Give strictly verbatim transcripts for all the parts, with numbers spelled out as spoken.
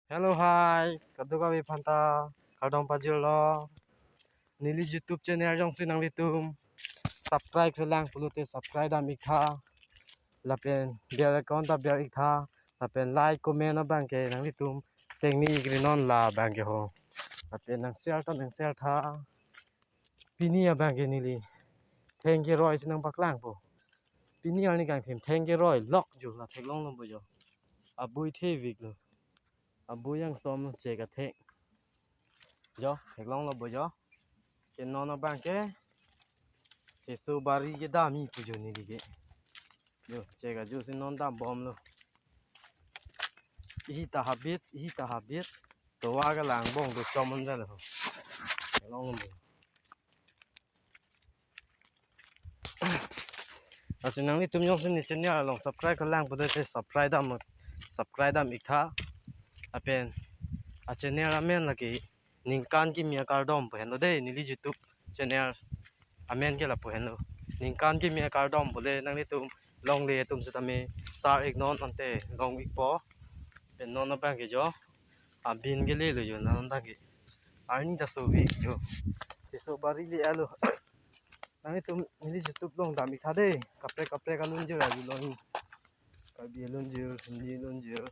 Hello, hi, kadokave aphanta kardom pajirlo. Neli YouTube channel jongsi nanglitum subscribe kelang pulote subscribe dam iktha. Lapen bell icon ta bell iktha. Lapen like, comment abangke nanglitum tengne ikri non labangke ho. Lapen nang share ta nang share tha. Pini abangke neli thengke roi si nangpaklangpo. Pini arni kangthim thengke roi lok jo, la theklonglo bo jo. Abui thevik lo. Abui yang som lo, chek athek. Jo, theklonglo bo jo. Ke non abangke, keso bari kedam-i pu jo neli ke. Jo, chek ajo si non dambomlo. Ihi ta habit, ihi ta habit. Tovar kelang bong do chom un jalo. Theklonglo bo. Lasi nanglitum jongsi ne channel along subscribe kelang pulote subscribe dam, subscribe dam iktha. Lapen a channel amen lake Ningkan Kimi Akardom pu henlo dei, neli YouTube channel amen ke lapu henlo. Ningkan Kimi Akardom pule nanglitum longle atum setame share ik non, ante long ikpo. Pen non abangke jo, abin kelelo jo, non abangke arni ta sovik jo. Keso bari le-alo. Nanglitum neli YouTube along dam iktha dei. Kaprek kaprek alunjir aju lo hi. Karbi alunjir, Hindi alunjir.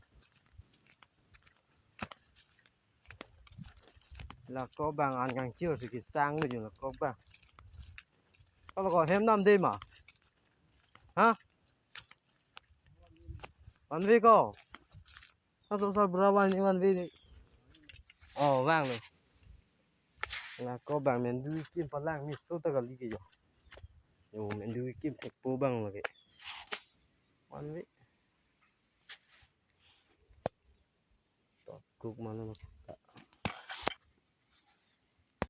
Lako bang an kangchir si kesang lo jo lako bang. Kalau ko hem nam dei ma? Ha? One way ko? Aso sa bra one, one way ni. Oh, vanglo. Lako bang mendu kim palang ni so ta kali ke jo. Jo, mendu kim thekpo abang lake. One way. Top cook mana lo.